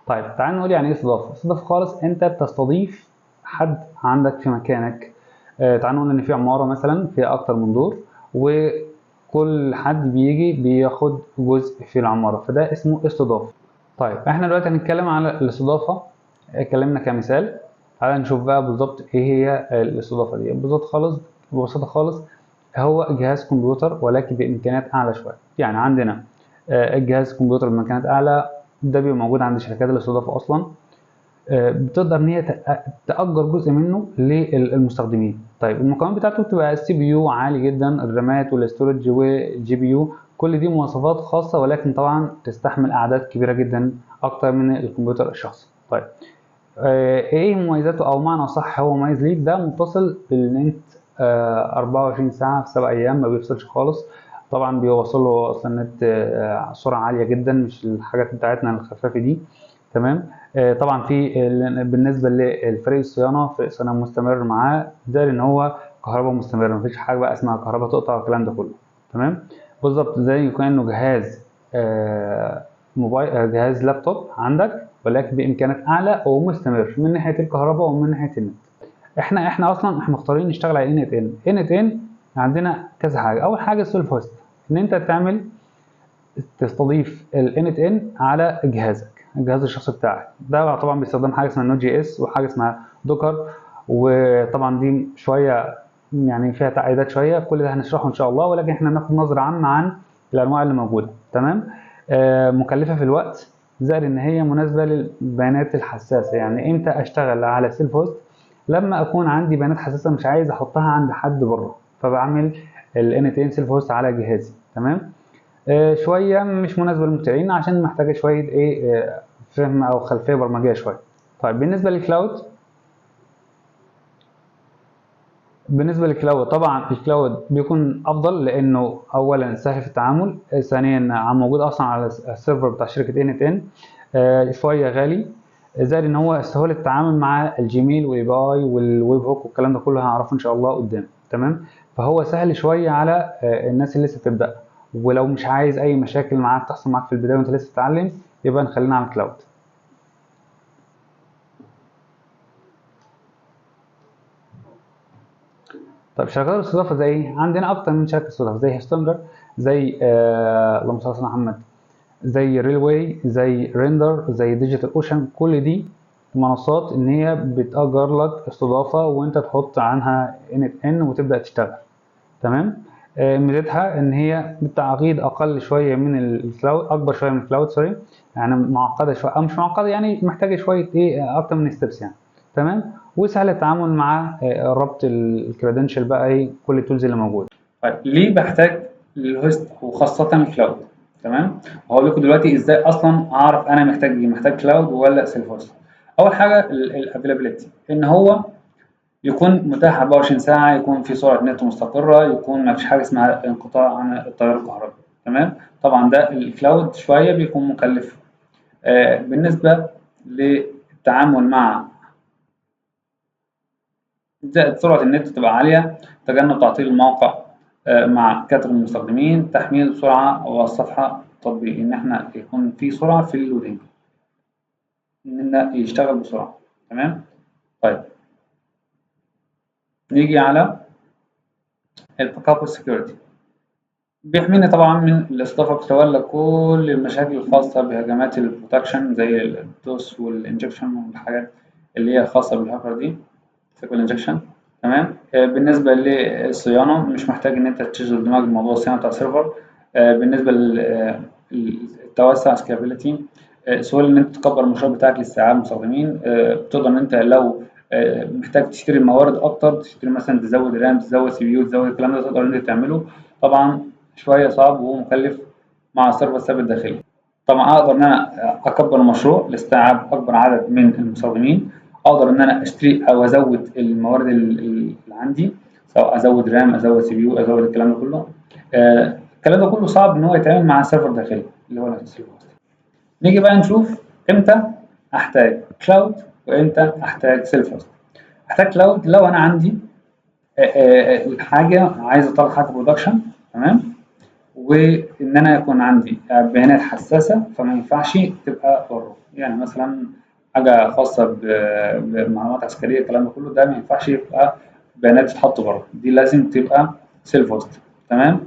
طيب تعال نقول يعني ايه استضافة. استضافة خالص انت بتستضيف حد عندك في مكانك. تعال نقول ان في عمارة مثلا فيها اكتر من دور، وكل حد بيجي بياخد جزء في العمارة، فده اسمه استضافة. طيب احنا دلوقتي هنتكلم على الاستضافة، اتكلمنا كمثال. تعال نشوف بقى بالظبط ايه هي الاستضافة دي بالظبط خالص. ببساطة خالص هو جهاز كمبيوتر ولكن بامكانيات اعلى شوية. يعني عندنا الجهاز كمبيوتر بامكانيات اعلى، ده بيبقى موجود عند شركات الاستضافة اصلا. بتقدر ان هي تأجر جزء منه للمستخدمين. طيب المكونات بتاعته بتبقى ال CPU عالي جدا، الرامات وال storage وال GPU، كل دي مواصفات خاصة، ولكن طبعا تستحمل اعداد كبيرة جدا اكتر من الكمبيوتر الشخصي. طيب ايه مميزاته، او معنى صح هو مميز ليه؟ ده متصل بالنت 24 ساعة في 7 ايام، ما بيفصلش خالص. طبعا بيوصل له اصلا النت سرعة عالية جدا، مش الحاجات بتاعتنا الخفافه دي. تمام. طبعا في بالنسبة للفريق الصيانة، فريق صيانة مستمر معاه، ده لان هو كهرباء مستمرة، مفيش حاجة بقى اسمها كهرباء تقطع والكلام ده كله. تمام. بالظبط زي كانه جهاز موبايل، جهاز لابتوب عندك، ولكن بامكانيات اعلى ومستمر من ناحية الكهرباء ومن ناحية النت. احنا اصلا احنا مختارين نشتغل على n8n. n8n عندنا كذا حاجة. اول حاجة ال self host، ان انت تستضيف ال n8n على جهازك، الجهاز الشخصي بتاعك. ده طبعا باستخدام حاجة اسمها Node JS وحاجه اسمها Docker، وطبعا دي شوية يعني فيها تعقيدات شوية، كل ده هنشرحه ان شاء الله، ولكن احنا هناخد نظره عامة عن الانواع اللي موجودة. تمام. مكلفة في الوقت، زائد ان هي مناسبة للبيانات الحساسة. يعني امتى اشتغل على self host؟ لما اكون عندي بيانات حساسة مش عايز احطها عند حد بره، فبعمل ال n8n self host على جهازي. تمام. شوية مش مناسبة للمبتدئين عشان محتاجه شوية ايه، فهم او خلفية برمجيه شوية. طيب بالنسبة لل cloud، طبعا ال cloud بيكون افضل، لانه اولا سهل في التعامل، ثانيا موجود اصلا على ال server بتاع شركة n8n، شوية غالي، زائد ان هو سهولة التعامل مع ال Gmail وال API وال webhook والكلام ده كله هنعرفه ان شاء الله قدام. تمام. فهو سهل شوية على الناس اللي لسه بتبدا، ولو مش عايز اي مشاكل معاك تحصل معاك في البداية وانت لسه بتتعلم، يبقى نخلينا على ال cloud. طيب شركات الاستضافة زي ايه؟ عندنا اكتر من شركة استضافة، زي Hostinger، زي اللهم صل على محمد، زي Railway، زي Render، زي DigitalOcean. كل دي منصات ان هي بتأجر لك استضافة وانت تحط عنها n8n وتبدا تشتغل. تمام. ميزتها ان هي بالتعقيد اقل شوية من ال cloud، اكبر شوية من ال cloud، sorry، يعني معقدة شوية او مش معقدة، يعني محتاجه شوية ايه، اكتر من steps يعني. تمام. وسهل التعامل مع ربط ال credential بقى ايه، كل ال tools اللي موجودة. طيب ليه بحتاج ال host وخاصة ال cloud؟ تمام. وهقول لكم دلوقتي ازاي اصلا اعرف انا محتاج ايه، محتاج cloud ولا self host. اول حاجة ال availability، ان هو يكون متاح 24 ساعة، يكون في سرعة نت مستقره، يكون ما فيش حاجة اسمها انقطاع عن التيار الكهربائي. تمام. طبعا ده ال cloud شوية بيكون مكلف. بالنسبة للتعامل مع زائد سرعة النت تبقى عالية، تجنب تعطيل الموقع مع كثرة المستخدمين، تحميل سرعة والصفحة تطبيق، إن إحنا يكون في سرعة في ال loading، إن يشتغل بسرعة. تمام. طيب نيجي على ال backup وال security. بيحميني طبعا من الاستضافة، بتتولى كل المشاكل الخاصة بهجمات ال protection زي ال DoS وال injection والحاجات اللي هي خاصة بالهاكر دي، SQL injection. تمام. بالنسبة للصيانه مش محتاج ان انت تشغل دماغك بموضوع الصيانة بتاع ال server. بالنسبة للتوسع scalability، سهولة ان انت تكبر المشروع بتاعك لاستيعاب المستخدمين. بتقدر ان انت لو محتاج تشتري موارد اكتر، تشتري مثلا تزود RAM، تزود CPU، تزود الكلام ده، تقدر ان انت تعمله. طبعا شوية صعب ومكلف مع ال server الثابت الداخلي. طبعا اقدر ان انا اكبر المشروع لاستيعاب اكبر عدد من المستخدمين، اقدر ان انا اشتري او ازود الموارد اللي عندي، سواء ازود RAM، ازود CPU، ازود الكلام ده كله. الكلام ده كله صعب ان هو يتعمل مع server داخلي اللي هو ال server. نيجي بقى نشوف امتى احتاج cloud وامتى احتاج self host. احتاج cloud لو انا عندي حاجة عايز اطلع حاجة production، تمام، وان انا يكون عندي بيانات حساسة فما ينفعش تبقى بره. يعني مثلا حاجة خاصة بمعلومات عسكرية، الكلام ده كله ده ما ينفعش يبقى بيانات تتحط بره، دي لازم تبقى self host. تمام.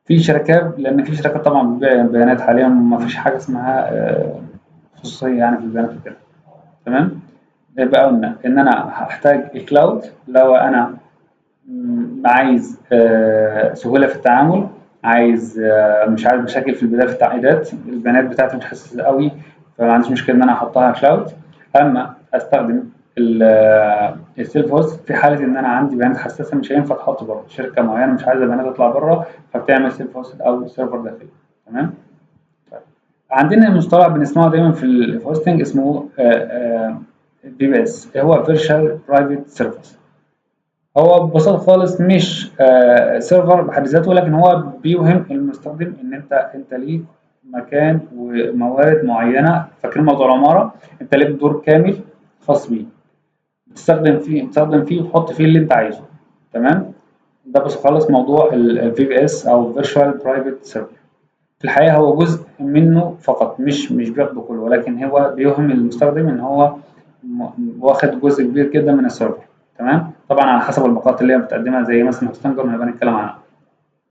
في شركات، لان في شركات طبعا بتبيع بيانات حاليا، ما فيش حاجة اسمها خصوصية يعني في البيانات وكده. تمام. يبقى قلنا ان انا هحتاج ال cloud لو انا عايز سهولة في التعامل، عايز مش عايز مشاكل في البداية في التعقيدات، البيانات بتاعتي مش حساسة قوي فما عنديش مشكلة ان انا احطها cloud. اما استخدم ال self host في حاله ان انا عندي بيانات حساسة مش هينفع تحط بره، شركة معينة مش عايزه بيانات تطلع بره فبتعمل self host او server داخلي. تمام. طيب. عندنا مصطلح بنسمعه دايما في ال hosting اسمه VPS، هو virtual private service. هو ببساطة خالص مش server بحد ذاته، لكن هو بيوهم المستخدم ان انت ليك مكان وموارد معينة. فاكرين موضوع العمارة؟ انت ليك دور كامل خاص بيه بتستخدم فيه وتحط فيه اللي انت عايزه. تمام. ده بس خالص موضوع ال VPS او virtual private server. في الحقيقة هو جزء منه فقط، مش بياخده كله، ولكن هو بيوهم المستخدم ان هو واخد جزء كبير جدا من ال server. تمام. طبعا على حسب الباقات اللي هي بتقدمها، زي مثلا Hostinger هنبقى نتكلم عنها.